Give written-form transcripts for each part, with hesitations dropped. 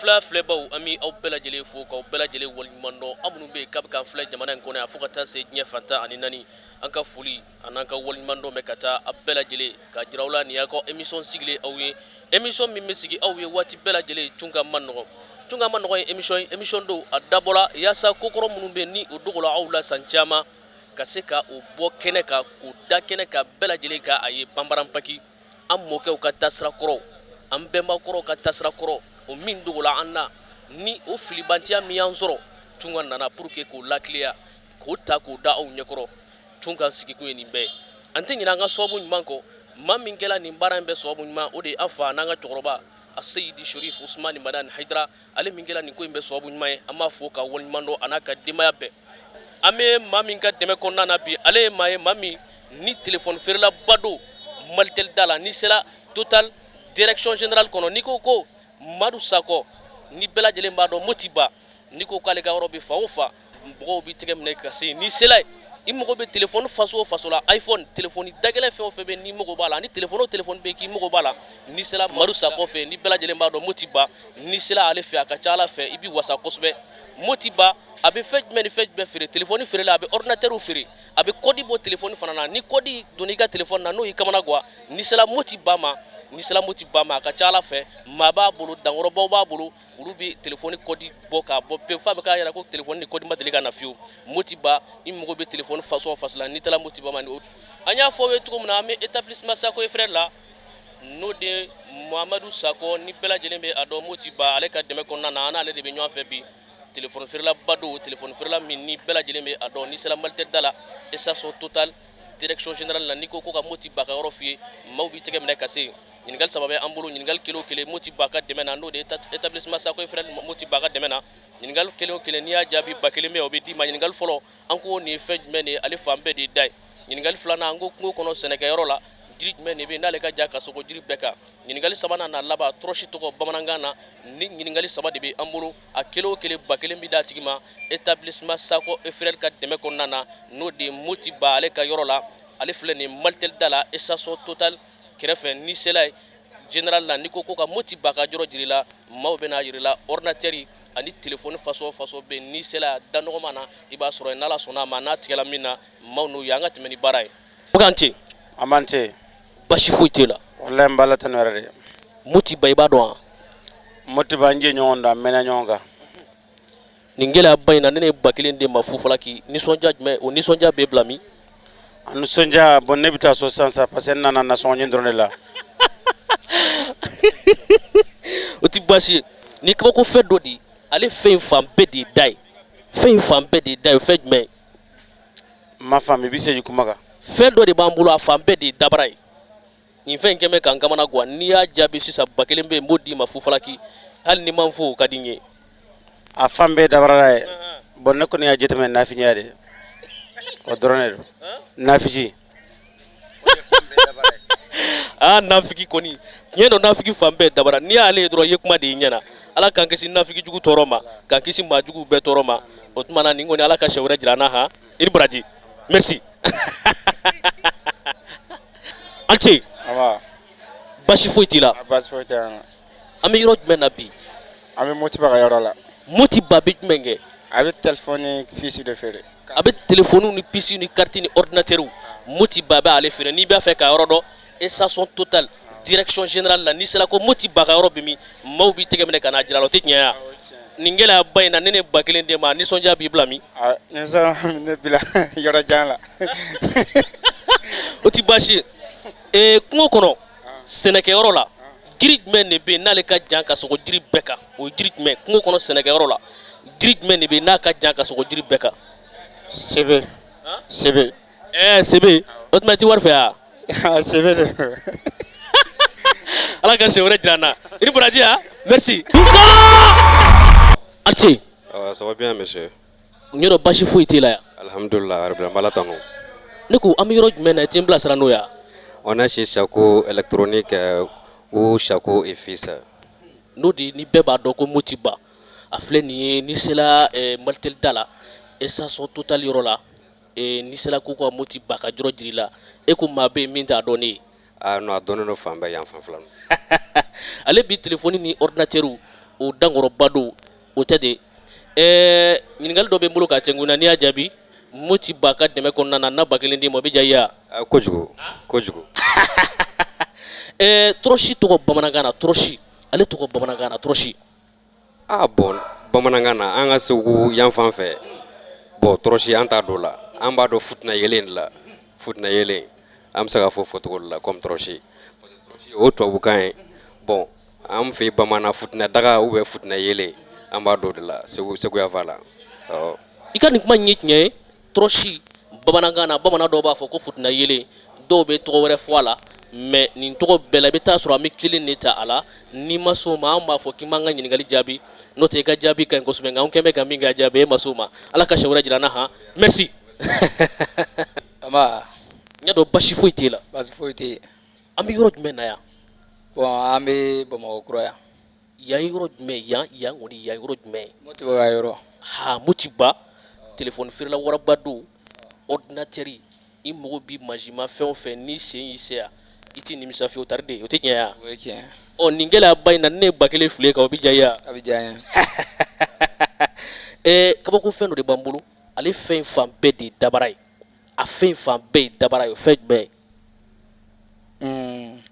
Filɛ filɛbaw, an bɛ aw bɛɛ lajɛlen fo k'aw bɛɛ lajɛlen waleɲuman dɔn. Aw minnu bɛ yen k'a bɛ k'an filɛ jamana in kɔnɔ yan fo ka taa se diɲɛ fan 14, an ka foli an'an ka waleɲuman dɔn bɛ ka taa aw bɛɛ lajɛlen k'a jira aw la. Nin y'a ka émission sigilen aw ye, émission min bɛ sigi aw ye waati bɛɛ lajɛlen, Tunkan man nɔgɔn. Tunkan man nɔgɔn ye émission ye, émission don a dabɔla yaasa kokɔrɔ minnu bɛ yen ni o dogola aw la san caman, ka se ka o bɔ kɛnɛ kan, k'o da kɛnɛ kan, bɛɛ lajɛlen ka a ye panparanpaki. An mɔkɛw ka taasira kɔrɔw, an bɛnbakɔrɔw ka taasira kɔrɔ, o min dogola an na ni o filibantiya min y'an sɔrɔ, Tunkan nana pour que k'o lakiliya, k'o ta k'o da aw ɲɛkɔrɔ. Tunkan sigikun ye nin bɛɛ ye. An tɛ ɲinɛ an ka sababu ɲuman kɔ. Maa min kɛla nin baara in bɛɛ sababu ɲuman, o de ye an fa n'an ka cɛkɔrɔba Aseyidi Sherif Usumani Madani Hayidara. Ale min kɛla nin ko in bɛɛ sababu ɲuman ye, an b'a fo ka waleɲuman dɔn, a n'a ka denbaya bɛɛ. An bɛ maa min ka dɛmɛ kɔnɔna na bi, ale ye maa ye, maa min ni telefɔni feerelaba don Malitel da la. N'i sera Total direction générale kɔnɔ, n'i ko ko Madu Sakɔ, ni bɛɛ lajɛlen b'a dɔn Motiba, n'i ko k'ale ka yɔrɔ bɛ fan o fan, mɔgɔw b'i tɛgɛ minɛ ka se. N'i sera yen, i mago bɛ telefɔni façon o façon la, iPhone, telefɔni dagɛlɛn fɛn o fɛn bɛ, n'i mago b'a la, ani telefɔni o telefɔni bɛ yen k'i mago b'a la, n'i sera Madu Sakɔ fɛ, ni bɛɛ lajɛlen b'a dɔn Motiba, n'i sera ale fɛ, a ka ca Ala fɛ i bɛ wasa kosɛbɛ. Motiba a bɛ fɛn jumɛn ni fɛn jumɛn feere? Telefɔni feerela, a bɛ ordinateur feere, a bɛ code bɔ telefɔni fana na. Ni code donna i ka telefɔni na, n'o y'i kamana gan, n'i sera Motiba ma, n'i sera Motiba ma, a ka ca Ala fɛ maa b'a bolo, dankɔrɔbaw b'a bolo, olu bɛ telefɔni code bɔ k'a bɔ pewu f'a bɛ k'a yɛrɛ ko telefɔni ni code ma deli ka na fiyewu. Motiba, i mago bɛ telefɔni façon o façon la, n'i taara Motiba ma. An y'a fɔ aw ye cogo min na, an bɛ établissement Sako et frère la, n'o de Mamadu Sakɔ, ni bɛɛ lajɛlen bɛ a dɔn Motiba, ale ka dɛmɛ kɔnɔna na, an n'ale de bɛ ɲɔgɔn fɛ bi. Telefɔni feerelaba don, telefɔni feerela min ni bɛɛ lajɛlen bɛ a dɔn. N'i sera Malitel da la, station Total direction générale la, n'i ko ko ka Motiba ka yɔrɔ f'i ye, maaw b'i tɛgɛ minɛ ka se. Ɲininkali saba bɛ an bolo. Ɲininkali kelen o kelen, Motiba ka dɛmɛ na, n'o de ye établissement Sako et frère Motiba ka dɛmɛ na, ɲininkali kelen o kelen, n'i y'a jaabi, 1000 bɛ yen, o bɛ d'i ma. Ɲininkali fɔlɔ, an ko nin ye fɛn jumɛn de ye? Ale fan bɛɛ de ye da ye. Ɲininkali filanan, an ko kungo kɔnɔ sɛnɛkɛyɔrɔ la, jiri jumɛn de bɛ yen n'ale ka jan ka sogo jiri bɛɛ kan? Ɲininkali sabanan n'a laban, tɔrɔsi tɔgɔ bamanankan na. Ni ɲininkali saba de bɛ an bolo, a kelen o kelen, 1000 bɛ d'a tigi ma établissement Sako et frère ka dɛmɛ kɔnɔna na, n'o de ye Motiba ale ka yɔrɔ la. Ale filɛ nin Malitel da la, station Total kɛrɛfɛ. N'i sera yen général la, n'i ko ko ka Motiba ka yɔrɔ jira i la, maaw bɛna jira i la. Ordinateur ani telefɔni façon o façon bɛ yen, n'i sera da nɔgɔman na, i b'a sɔrɔ yen. N'Ala sɔnna a ma, n'a tigɛla min na, maaw n'o ye. An ka tɛmɛ ni baara ye. An ce. An b'an ce. Basi foyi t'e la? Walahi, n b'Ala tanu yɛrɛ de. Motiba, i b'a dɔn wa? Motiba, an je ɲɔgɔn dɔn, an mɛnna ɲɔgɔn kan. Nin gɛlɛyaba in na, ne ne ye 1000 d'e ma fufalaki, nisɔndiya jumɛn, o nisɔndiya b'e bila min? A nisɔndiya, bon, ne bɛ taa so sisan sisan, parce que n nana nasɔngɔ ɲini dɔrɔn de la. O tɛ baasi ye. Ni kabako fɛn dɔ de ye, ale fɛn in fan bɛɛ de ye da ye, fɛn in fan bɛɛ de ye da ye. Fɛn jumɛn ye? N ma faamu, i bɛ segin kuma kan. Fɛn dɔ de b'an bolo, a fan bɛɛ de ye dabara ye. Nin fɛn in kɛn bɛ k'an kamana gan. N'i y'a jaabi sisan, 1000 bɛ yen, n b'o d'i ma fufalaki. Hali ni ma fo, o ka di n ye. A fan bɛɛ dabara ye, bon, ne kɔni y'a jateminɛ, nafigiya de, o dɔrɔn de don, nafigi. Aa, nafigi kɔni, tiɲɛ don, nafigi fan bɛɛ dabara. N'i y'ale ye dɔrɔn, i ye kuma de y'i ɲɛna. Ala k'an kisi nafigi jugu tɔɔrɔ ma, k'an kisi maa jugu bɛɛ tɔɔrɔ ma. O tuma na, nin kɔni, Ala ka siɲɛ wɛrɛ jira an na. Han, i ni baraji, merci, an ce. Basi foyi t'i la? Basi foyi tɛ an na. An bɛ yɔrɔ jumɛn na bi? An bɛ Motiba ka yɔrɔ la. Motiba bɛ jumɛn kɛ? A bɛ telefɔni ni puce de feere. A bɛ telefɔniw ni puce ni carte ni ordinateur, Motiba bɛ ale feere. N'i b'a fɛ ka yɔrɔ dɔn, station Total direction générale la, n'i sera ko Motiba ka yɔrɔ bɛ min, maaw b'i tɛgɛ minɛ ka n'a jira la. O tɛ tiɲɛ ye wa? Nin gɛlɛyaba in na, ne ne 1000 d'e ma, nisɔndiya b'i bila min? Nisɔndiya ne bila yɔrɔ jan la. O tɛ baasi ye. Ee, kungo kɔnɔ sɛnɛkɛyɔrɔ la, jiri jumɛn de bɛ yen n'ale ka jan ka sogo jiri bɛɛ kan? O ye jiri jumɛn? Kungo kɔnɔ sɛnɛkɛyɔrɔ la, jiri jumɛn de bɛ yen n'a ka jan ka sogo jiri bɛɛ kan? Sebe, sebe. Ɛɛ, sebe, o tuma i ti wari fɛ wa? Sebe de. Ala ka siɲɛ wɛrɛ jira an na. I ni baraji. Ha, merci, a ce. Ça va bien, monsieur. N yɔrɔ, basi foyi t'e la yan? Alhamdulillah, rabbil alamin, tanu. Ne ko an bɛ yɔrɔ jumɛn na? I tɛ n bilasira n'o ye wa? On est chez Chaco électronique ou Chaco et fils. N'o de ni bɛɛ b'a dɔn ko Motiba, a filɛ nin ye. N'i sera Malitel da la, station Total yɔrɔ la, n'i sera ko ka Motiba ka yɔrɔ jira i la, e ko maa bɛ yen min t'a dɔn ne ye. Ah non, a dɔnnen don fan bɛɛ yan fan fila. Ale bi telefɔni ni ordinateur O dankɔrɔba don, o tɛ de. Ɛɛ, ɲininkali dɔ bɛ n bolo k'a cɛ na, n'i y'a jaabi, Moti Ba ka dɛmɛ kɔnɔna na, na 1000 d'i ma, o bɛ diya i ye wa? Kojugu kojugu. Ɛɛ, tɔrɔsi tɔgɔ bamanankan na, tɔrɔsi ale tɔgɔ bamanankan na, tɔrɔsi? Ah bon, bamanankan na, an ka Segu yan fan fɛ, bon, tɔrɔsi an t'a dɔn la. An b'a dɔn futina yelen de la. Futina yelen, an bɛ se k'a fɔ fɔcogo de la comme tɔrɔsi. Tɔrɔsi o tubabukan ye. Bon, an fɛ bamanan, futina daga ou bien futina yelen, an b'a dɔn de la Segu, Segu yan fan la, awɔ. I ka nin kuma in ye tiɲɛ ye. Tɔrɔsi bamanankan na, bamanan dɔw b'a fɔ ko futina yelen, dɔw bɛ tɔgɔ wɛrɛ fɔ a la, mais nin tɔgɔ bɛɛ la, i bɛ taa sɔrɔ an bɛ kelen de ta a la. N'i ma s'o ma, an b'a fɔ k'i m'an ka ɲininkali jaabi. N'o tɛ, i ka jaabi ka ɲi kosɛbɛ, nka an kɛn bɛ ka min kɛ jaabi, e ma s'o ma. Ala ka siɲɛ wɛrɛ jira an na. Han, merci. Nba. N y'a dɔn basi foyi t'e la. Basi foyi tɛ yen. An bɛ yɔrɔ jumɛn na yan? Bon, an bɛ Bamakɔ kura yan. Yan ye yɔrɔ jumɛn? Yan, yan kɔni, yan yɔrɔ jumɛn? Moti Ba ka yɔrɔ. Ha, Moti Ba, telefɔni feerela waraba don, ordinateur, i mago bi mansinma fɛn o fɛn, n'i sen y'i se yan, i t'i nimisa fiyewu. Tari de, o tɛ tiɲɛ ya? O ye tiɲɛ. Ɔ, nin gɛlɛyaba in na, ne ye 1000 fili kan, o bɛ diya i ye wa? A bɛ diya n ye. Ɛɛ, kabako fɛn dɔ de b'an bolo. Ale fɛn in fan bɛɛ de ye dabara ye. A fɛn in fan bɛɛ ye dabara ye. O fɛn jumɛn ye?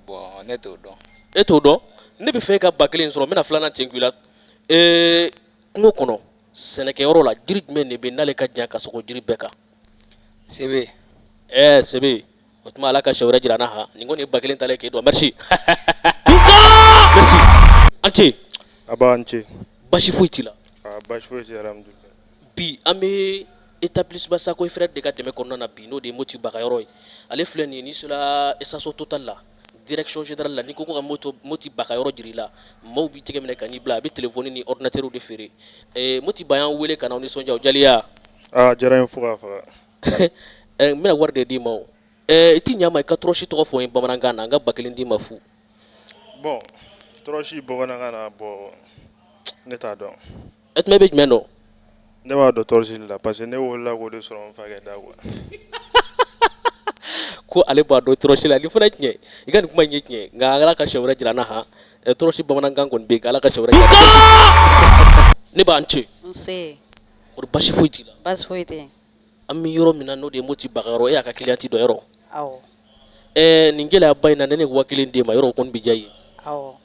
Bon, ne t'o dɔn. E t'o dɔn. Ne bɛ fɛ e ka 1000 sɔrɔ, n bɛna filanan ten k'i la. Ee, kungo kɔnɔ, sɛnɛkɛyɔrɔ la, jiri jumɛn de bɛ n'ale ka jan ka sogo jiri bɛɛ kan? Sebe. Ɛɛ, sebe. O tuma, Ala ka siɲɛ wɛrɛ jira an na. Han, nin kɔni ye 1000 talen k'e dɔn. Merci, merci, an ce. A b'an ce. Basi foyi t'i la? Basi foyi tɛ, alhamdulilayi. Bi, an bɛ établissement Sako et Frères de ka dɛmɛ kɔnɔna na bi, n'o de ye Moti Ba ka yɔrɔ ye. Ale filɛ nin ye, n'i sera station Total la, direction générale la, n'i ko ko ka Moti Ba ka yɔrɔ jira i la, maaw b'i tɛgɛ minɛ ka n'i bila. A bɛ téléphone ni ordinateur de feere. Moti Ba y'an wele ka na aw nisɔndiya. O jaliya? Aa, diyara n ye fo k'a faga. N bɛna wari de d'i ma. O, i ti ɲa ma, i ka tɔrɔsi tɔgɔ fɔ n ye bamanankan na, n ka 1000 d'i ma fu. Bon, tɔrɔsi bamanankan na, bon, ne t'a dɔn. E tuma, e bɛ jumɛn dɔn? Ne b'a dɔn tɔrɔsi de la, parce que ne wolola k'o de sɔrɔ n fakɛ da quoi. Ko ale b'a dɔn tɔrɔsi la. Nin fana ye tiɲɛ, i ka nin kuma in ye tiɲɛ, nka Ala ka siɲɛ wɛrɛ jira an na. Han, tɔrɔsi bamanankan kɔni bɛ yen, nka Ala ka siɲɛ wɛrɛ jira an na. Ne b'an ce. Nse. Kɔri basi foyi t'i la? Basi foyi tɛ yen. An bɛ yɔrɔ min na, n'o de ye Moti Ba ka yɔrɔ, e y'a ka client dɔ yɔrɔ? Awɔ. Ɛɛ, nin gɛlɛyaba in na, ne ye 1000 d'e ma yɔrɔ, o kɔni bɛ diya i ye? Awɔ.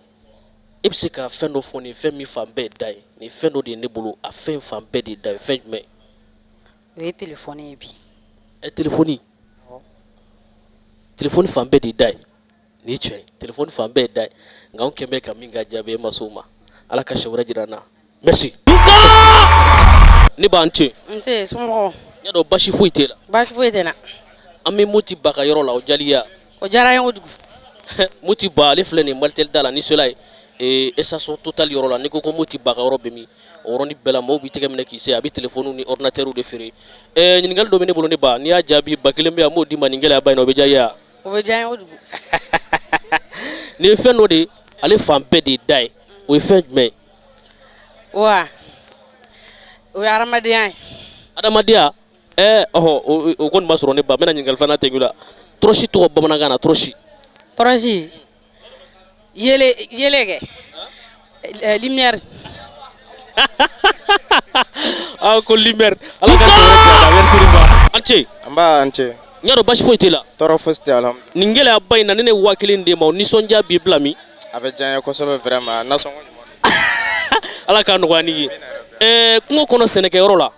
E bɛ se ka fɛn dɔ fɔ, nin fɛn min fan bɛɛ ye da ye? Nin fɛn dɔ de ye ne bolo, a fɛn fan bɛɛ de ye da ye. Fɛn jumɛn? O ye telefɔni ye bi. Ɛ, telefɔni? Telefɔni fan bɛɛ de ye da ye. Nin ye tiɲɛ ye, telefɔni fan bɛɛ ye da ye, nka anw kɛn bɛ ka min ka jaabi, e ma s'o ma. Ala ka siɲɛ wɛrɛ jira an na. Merci. Ne b'an ce. Nse, somɔgɔw? N y'a dɔn basi foyi t'e la. Basi foyi tɛ n na. An bɛ Moti Ba ka yɔrɔ la. O jaliya? O diyara n ye kojugu. Moti Ba, ale filɛ nin Malitel da la. N'i sera yen, station Total yɔrɔ la, n'i ko ko Moti Ba ka yɔrɔ bɛ min, o yɔrɔnin bɛɛ la, maaw b'i tɛgɛ minɛ k'i se. A bɛ téléphone ni ordinateur de feere. Ɛɛ, ɲininkali dɔ bɛ ne bolo, ne ba. N'i y'a jaabi, 1000 bɛ yan, n b'o d'i ma. Nin gɛlɛyaba in na, o bɛ diya i ye wa? O bɛ diya n ye kojugu. Nin ye fɛn dɔ de ye, ale fan bɛɛ de ye da ye. O ye fɛn jumɛn ye? Wa o ye hadamadenya ye. Adamadenya? Ɛɛ, ɔhɔ, o kɔni ma sɔrɔ. Ne ba, n bɛna ɲininkali filanan tɛnku i la. Tɔrɔsi tɔgɔ bamanankan na, tɔrɔsi? Tɔrɔsi, yele yele kɛ, lumière. Ah, ko lumière. Ala ka sɔrɔ kɛ la. Merci ba, an ce. An b'a, an ce. N y'a dɔn basi foyi t'e la. Tɔɔrɔ fosi tɛ, alhamdulilayi. Nin gɛlɛyaba in na, ne 1000 d'e ma, o nisɔndiya b'i bila min? A bɛ diya n ye kosɛbɛ, vraiment, nasɔngɔ ɲuman don. Ala k'a nɔgɔya n'i ye. Ɛɛ, kungo kɔnɔ, sɛnɛkɛyɔrɔ la,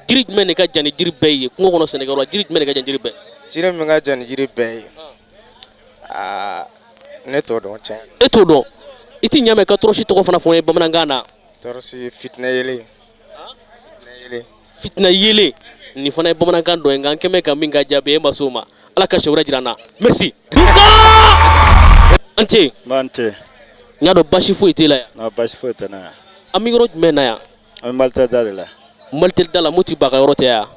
jiri jumɛn de ka jan ni jiri bɛɛ ye? Kungo kɔnɔ, sɛnɛkɛyɔrɔ la, jiri jumɛn de ka jan ni jiri bɛɛ? Jiri min ka jan ni jiri bɛɛ ye, aa, ne t'o dɔn tiɲɛ. E t'o dɔn. I ti ɲa mɛn ka tɔrɔsi tɔgɔ fana fɔ n ye bamanankan na. Tɔrɔsi, fitinɛ yelen, fitinɛ yelen. Fitinɛ yelen, nin fana ye bamanankan dɔ ye, nka an kɛn bɛ ka min ka jaabi, e ma s'o ma. Ala ka siɲɛ wɛrɛ jira an na. Merci, an ce. N ce. N y'a dɔn basi foyi t'e la yan. Non, basi foyi tɛ ne yan. An bɛ yɔrɔ jumɛn na yan? An bɛ Malitel da de la. Malitel da la, Moti Ba ka yɔrɔ tɛ yan?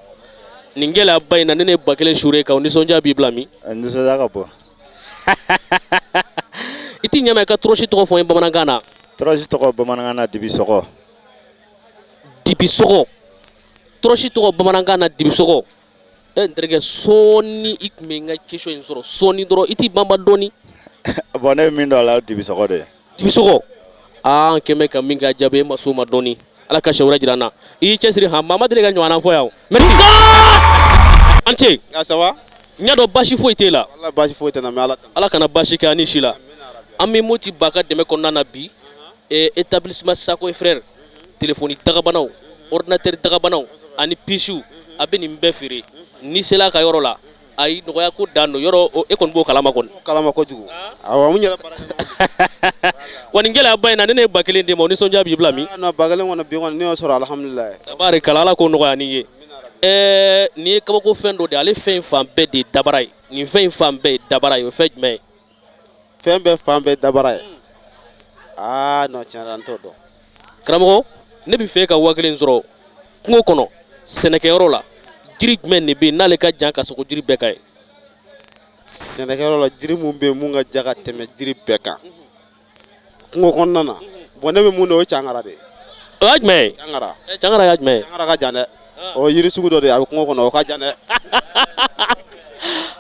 Nin gɛlɛyaba in na, ne ye 1000 suuré kan, o nisɔndiya b'i bila min? Nisɔndiya ka bon. I ti ɲa mɛn ka tɔrɔsi tɔgɔ fɔ n ye bamanankan na. Tɔrɔsi tɔgɔ bamanankan na, dibisɔgɔ. Dibisɔgɔ. Tɔrɔsi tɔgɔ bamanankan na, dibisɔgɔ. E, n terikɛ, sɔɔni i tun bɛ n ka question in sɔrɔ, sɔɔni dɔrɔn, i t'i banba dɔɔni. Bon, ne bɛ min dɔn a la, o dibisɔgɔ de ye. Dibisɔgɔ. Aa, an kɛn bɛ ka min kɛ jaabi, e ma s'o ma dɔɔni. Ala ka siɲɛ wɛrɛ jira an na. I y'i cɛsiri han, maa ma deli ka ɲɔgɔnna fɔ yan o. Merci, an ce. Ah, ça va? N y'a dɔn baasi foyi t'e la. Wala, baasi foyi tɛ n na, mais Ala tanu. Ala kana baasi kɛ ani si la. An bɛ Moti Ba ka dɛmɛ kɔnɔna na bi, établissement Sako et Frère, téléphone dagabanaw, ordinateur dagabanaw ani pucew, a bɛ nin bɛɛ feere. N'i sera a ka yɔrɔ la, ayi, nɔgɔya ko dan don yɔrɔ e kɔni b'o kalama kɔni. Kalama kojugu. Awɔ, n yɛrɛ baara kɛ. Wa nin gɛlɛyaba in na, ne ye 1000 d'e ma, o nisɔndiya b'i bila min? Ah non, 1000 kɔni, bi kɔni ne y'o sɔrɔ, alhamdulilayi. Tabarikala, Ala k'o nɔgɔya ni ye. Nin ye kabako fɛn dɔ de ye, ale fɛn in fan bɛɛ de ye dabara ye. Nin fɛn in fan bɛɛ ye dabara ye, o ye fɛn jumɛn ye? Fɛn bɛɛ fan bɛɛ dabara ye. Aa non, tiɲɛ na, n t'o dɔn. Karamɔgɔ, ne bɛ fɛ ka 1000 sɔrɔ kungo kɔnɔ, sɛnɛkɛyɔrɔ la, jiri jumɛn de bɛ yen n'ale ka jan ka sogo jiri bɛɛ kan ye? Sɛnɛkɛyɔrɔ la, jiri mun bɛ yen mun ka jan ka tɛmɛ jiri bɛɛ kan kungo kɔnɔna na, bon, ne bɛ mun dɔn, o ye cangara de ye. O y'a jumɛn ye? Cangara. Cangara y'a jumɛn ye? Cangara ka jan dɛ. O ye yiri sugu dɔ de ye, a bɛ kungo kɔnɔ, o ka jan dɛ.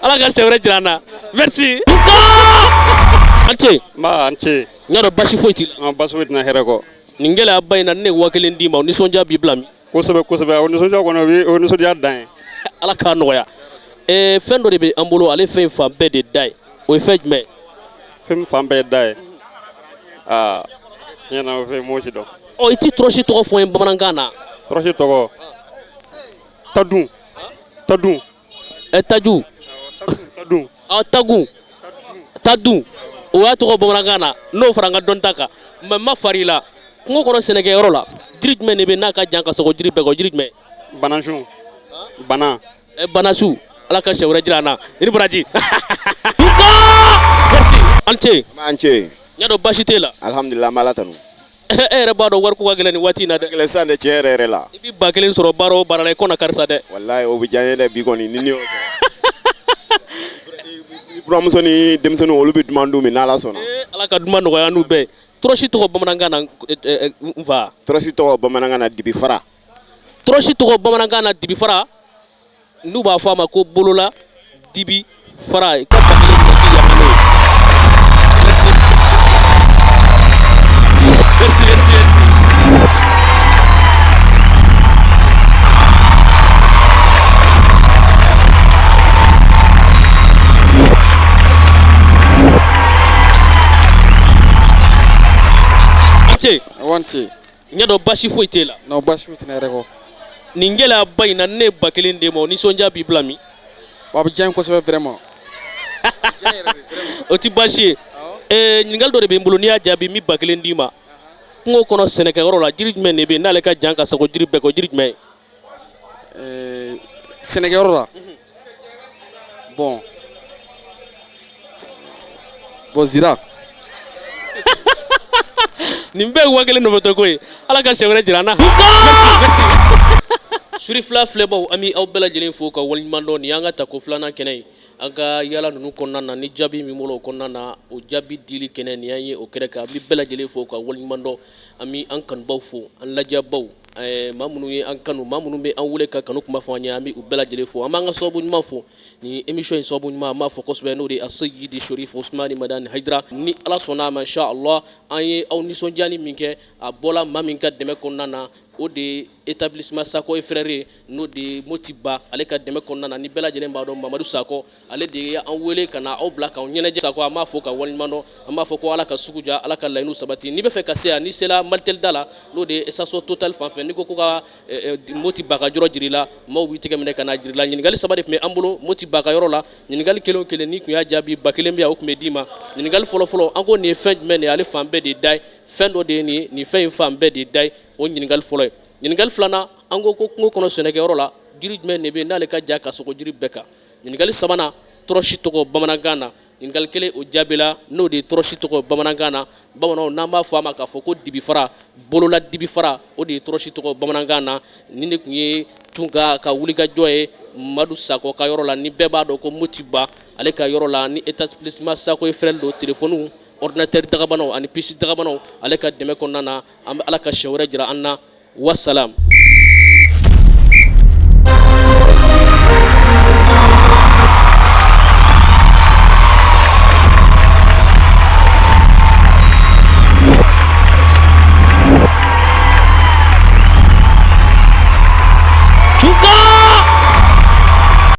Ala ka siɲɛ wɛrɛ jira an na. Merci, an ce. Nba, an ce. N y'a dɔn basi foyi t'i la. Basi foyi tɛna, hɛrɛ kɔ. Nin gɛlɛyaba in na, ne ye 1000 d'i ma, o nisɔndiya b'i bila min? Kosɛbɛ kosɛbɛ, o nisɔndiya kɔni, o ye nisɔndiya dan ye. Ala k'a nɔgɔya. Fɛn dɔ de bɛ an bolo, ale fɛn in fan bɛɛ de da ye, o ye fɛn jumɛn ye? Fɛn min fan bɛɛ ye da ye, aa, tiɲɛ na, o fɛn m'o si dɔn. Ɔ, i ti tɔrɔsi tɔgɔ fɔ n ye bamanankan na? Tɔrɔsi tɔgɔ, tadun, tadun. Taju. Tadun. Ɔ, tagun, tadun, o y'a tɔgɔ bamanankan na, n'o fara n ka dɔnta kan. Mais n ma far'i la, kungo kɔnɔ sɛnɛkɛyɔrɔ la, jiri jumɛn de bɛ n'a ka jan ka sɔgɔ jiri bɛɛ kɔ, jiri jumɛn? Banasun, bana. Banasu. Ala ka siɲɛ wɛrɛ jira an na, i ni baraji. Merci, an ce. An ce. N y'a dɔn baasi t'e la. Alhamdulilah, an b'Ala tanu. E yɛrɛ b'a dɔn wariko ka gɛlɛn nin waati in na dɛ. Gɛlɛn sisan dɛ, tiɲɛ yɛrɛ yɛrɛ la. I bɛ 1000 sɔrɔ baara o baara la, i kɔnɔ karisa dɛ. Walayi, o bɛ diya n ye dɛ, bi kɔni ni ne y'o sɔrɔ. I buramuso ni denmisɛnninw, olu bɛ duman dun min, n'Ala sɔnna. Ala ka duman nɔgɔya n'u bɛɛ ye. Tɔrɔsi tɔgɔ bamanankan na, n fa? Tɔrɔsi tɔgɔ bamanankan na, dibifara. Tɔrɔsi tɔgɔ bamanankan na, dibifara, n'u b'a fɔ a ma ko bolola dibi fara. I ka 1000 minɛ k'i yafa n'o ye. Merci, merci, merci, merci. An ce. An ce. N y'a dɔn baasi foyi t'e la. Non, baasi foyi tɛ ne yɛrɛ kɔ. Nin gɛlɛyaba in na, ne ye 1000 d'e ma, o nisɔndiya b'i bila min? A bɛ diya n ye kosɛbɛ, vraiment. O ti baasi ye. Ɲininkali dɔ de bɛ n bolo, n'i y'a jaabi, n bɛ 1000 d'i ma. Kungo kɔnɔ sɛnɛkɛyɔrɔ la, jiri jumɛn de bɛ yen n'ale ka jan ka sago jiri bɛɛ kɔ, jiri jumɛn ye? Sɛnɛkɛyɔrɔ la, bon, zira. Nin bɛɛ ye 1000 nɔfɛtɔ ko ye. Ala ka siɲɛ wɛrɛ jira an na. Merci, merci. Suri fila filɛbaw, an bɛ aw bɛɛ lajɛlen fo ka waleɲuman dɔn. Nin y'an ka tako filanan kɛnɛ ye an ka yala ninnu kɔnɔna na. Ni jaabi min bɔra o kɔnɔna na, o jaabi dili kɛnɛ, nin y'an ye o kɛnɛ kan. An bɛ bɛɛ lajɛlen fo ka waleɲuman dɔn. An bɛ an kanubaw fo, an lajɛbaw, maa minnu ye an kanu, maa minnu bɛ an wele ka kanu kuma fɔ an ye, an bɛ u bɛɛ lajɛlen fo. An b'an ka sababu ɲuman fo, ni émission in sababu ɲuman, an b'a fɔ kosɛbɛ, n'o de ye Aseyidi Sherif Usumani Madani Hayidara. Ni Ala sɔnna a ma, inshallah, an ye aw nisɔndiyali min kɛ, a bɔla maa min ka dɛmɛ kɔnɔna na, o de ye établissement Sako et Frères ye, n'o de ye Moti Ba, ale ka dɛmɛ kɔnɔna na. Ni bɛɛ lajɛlen b'a dɔn Mamadu Sakɔ, ale de ye an wele ka na aw bila k'aw ɲɛnajɛ. Sakɔ, an b'a fɔ ka waleɲuman dɔn, an b'a fɔ ko Ala ka sugu ja, Ala ka laɲiniw sabati. N'i bɛ fɛ ka se yan, n'i sera Malitel da la, n'o de ye station Total fan fɛ, n'i ko ka Moti Ba ka yɔrɔ jir'i la, maaw b'i tɛgɛ minɛ ka na jir'i la. Ɲininkali saba de tun bɛ an bolo Moti Ba ka yɔrɔ la. Ɲininkali kelen o kelen, n'i tun y'a jaabi, 1000 bɛ yan, o tun bɛ d'i ma. Ɲininkali fɔlɔ-fɔlɔ, an ko nin ye fɛn jumɛn de ye, ale fan bɛɛ de ye da ye? Fɛn dɔ de ye nin ye, nin fɛn in fan bɛɛ de ye da ye, o ɲininkali fɔlɔ ye. Ɲininkali filanan, an ko kungo kɔnɔ sɛnɛkɛyɔrɔ la, jiri jumɛn de bɛ yen n'ale ka jan ka sogo jiri bɛɛ kan? Ɲininkali sabanan, tɔrɔsi tɔgɔ bamanankan na. Ɲininkali kelen, o jaabila, n'o de ye tɔrɔsi tɔgɔ bamanankan na. Bamananw n'an b'a fɔ a ma k'a fɔ ko dibifara, bolola dibifara, o de ye tɔrɔsi tɔgɔ bamanankan na. Nin de tun ye Tunka ka wulikajɔ ye Madu Sakɔ ka yɔrɔ la, ni bɛɛ b'a dɔn ko Moti Ba, ale ka yɔrɔ la, ni établissement Sako et Frères don, téléphone, ordinateur dagabanaw ani puce dagabanaw, ale ka dɛmɛ kɔnɔna na. An bɛ Ala ka siɲɛ wɛrɛ jira an na. Wasalam.